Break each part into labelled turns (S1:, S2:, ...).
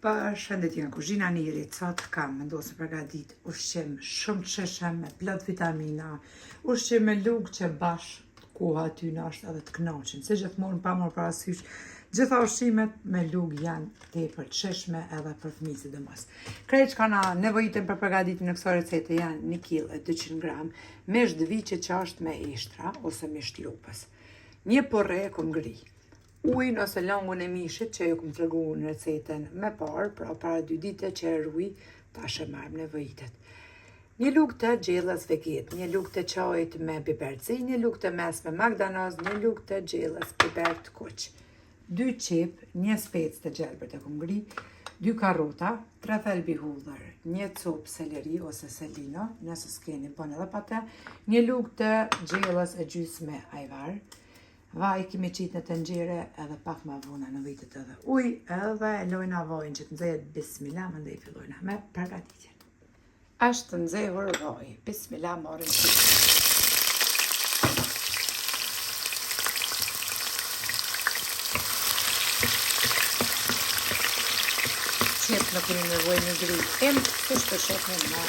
S1: Përshëndetje nga kuzhina Nirit, sot kam vendosur përgatit ushqim shumë të shijshëm me plot vitamina, ushqim me lugë që bash koha aty është edhe të kënaqin, se gjithmonë pa marrë parasysh, gjitha ushqimet me lugë janë tepër të shijshme edhe për fëmijë sidomos. Krejt çka na nevojiten për përgatitjen e kësaj recete janë 1 kg e 200 gram mish të viçit që është me eshtra ose mish të lopës. Një pore kom gri, Ujin ose lëngun e mishit që ju kom tregu në recetën me parë, pra para dy dite që e ruj, tash e marrë nevojitet. Një lugë të gjellës vegetë, një lugë të çajit me biber të zi, një lugë të mesme majdanoz, një lugë të gjellës biber të kuq. Dy qepë, një spec të gjelbër të kom gri, dy karrota, tre thelbi hudhër, një copë seleri ose selino, nëse s'keni bën edhe pa te, një lugë të gjellës e gjysme ajvar, Vaj kemi qitë në tenxhere edhe pak ma vonë nevojitet edhe ujë edhe e lojna vajin që të nxehet bismillah mandej fillojna me përgatitjen. Është nxehur vaji, bismillah marrim qepën. Qepë nuk kemi nevojë me gri imët, siç po shihni në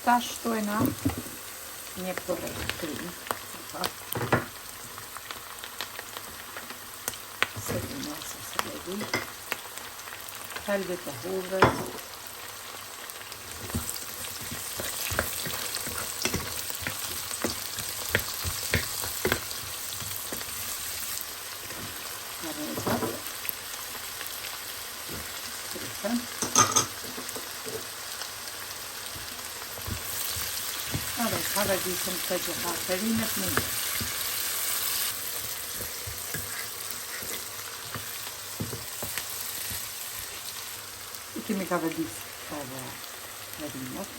S1: Tash shtojna një pore gri. Selino ose seleri. Thelbit e hudhrës. Karrotat. Kripën. Edhe kaverdisim të gjitha perimet mirë. I kemi kaverdis edhe perimet.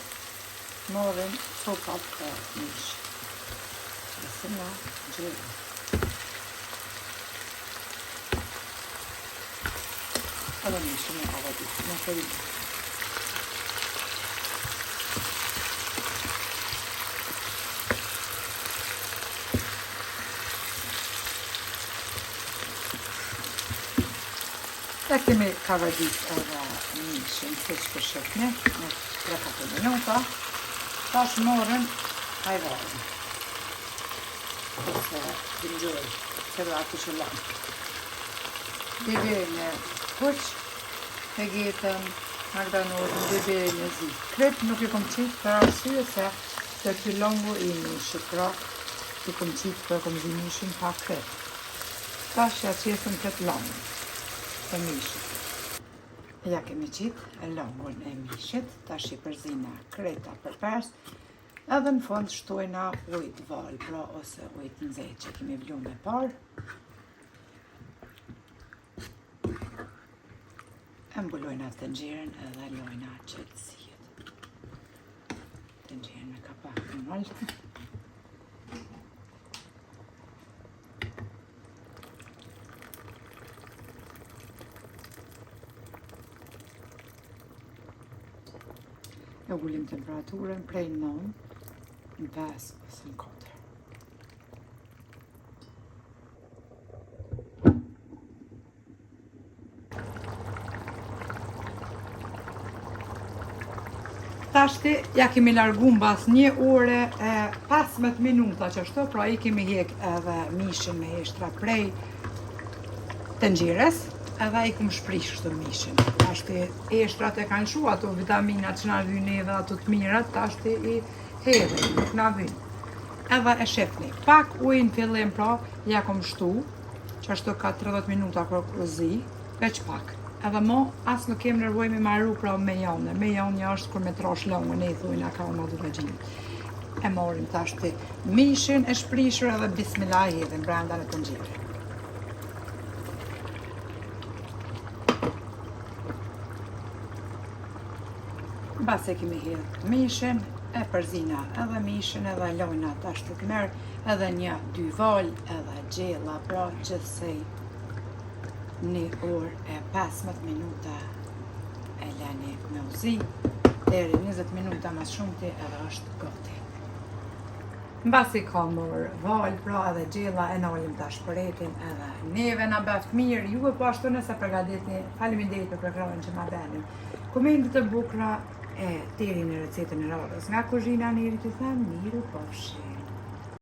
S1: Marrim copat e mishit. Qesim në gjellë. Edhe mishin e kaverdisim me perimet. E kemi kaverdis edhe mishin, siç po shihni, në 3-4 minuta. Tash marrim ajvarin. Ose finxhoj, se dhe atë që lamë. Biberin e kuq, vegetën, magdanozën, biberin e zi. Kripë nuk i kom qitë për arsye se te ky longu i mishit, pra i kom qitë për kom zi mishin pa kripë. Tash ja qesim këtë longun e mishit. Ja kemi qitë longun e mishit, tash i përzina krejta për pers, edhe në fund shtojna ujë të valë, pra ose ujë të nxehtë që kemi vlu me parë. E mbulojna tenxheren edhe lojna që të zihet. Tenxheren me kapak normal. E ulim temperaturën prej 9 në 5 ose në 4. Tashti ja kemi largu mbas një ore e 15 minuta qashtu, pra i kemi hjek edhe mishin me eshtra prej tenxheres, edhe i kum shprish kështu mishin. Tashti eshtrat e kanë lshu ato vitaminat që na vynë edhe ato të mirat, tashti i hedhim, nuk na vynë. Edhe e shifni, pak ujë në fillim pra, ja kom shtu, Qashtu ka 30 minuta kur u zi, veç pak. Edhe mo, as nuk kem nevojë me maru pra me jone. Me jone është kur me trash lëngun, ne i thujna ka ma dukagjinit. E morim tashti mishin e shprishur edhe bismillah e hedhim brenda në tenxhere. Mbasi e kemi hedhë mishin, e përzina edhe mishin edhe lojna tashti të merr edhe një dy valë edhe gjella, pra gjithsej një orë e 15 minuta e leni me u zi, deri 20 minuta ma shumti edhe është gati. Mbasi ka marrë valë, pra edhe gjella e nalim tash shporetin edhe neve na bëft mirë, juve po ashtu nëse përgatitni, faleminderit për përkrahjen që ma bëni. Komente të bukura e deri në recetën e radhës. Nga kuzhina e Nirit ju them, mirupafshim.